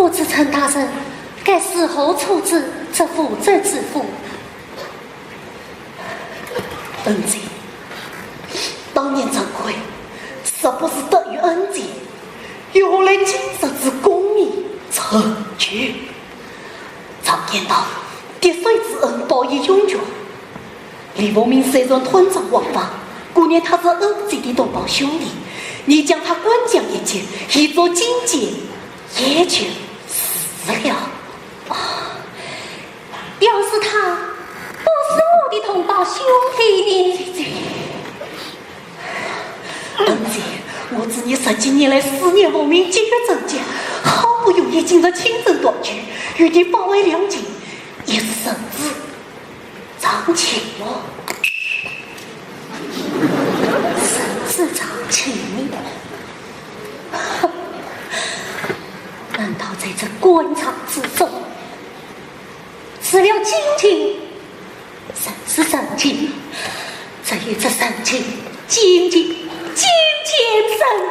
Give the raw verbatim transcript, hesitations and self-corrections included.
不知陈大人该如何处置这无罪之妇？恩姐，当年陈魁，若不是得遇恩姐，又何来今日之功名成就？常言道，滴水之恩，报以永绝。李凤鸣虽然吞藏王法，顾念他是恩姐的同胞兄弟，你将他关将一军，以作禁戒，也就是了。啊，表示他不是我的同胞兄弟呢？恩姐，我知你十几年来思念凤鸣，积郁成疾，好不容易今日亲征搿局，与你法外两情，也是仁慈常情哦。仁慈常情？难道在这官场之中，除了亲情，仁慈常情，只有这常情，亲情，亲情常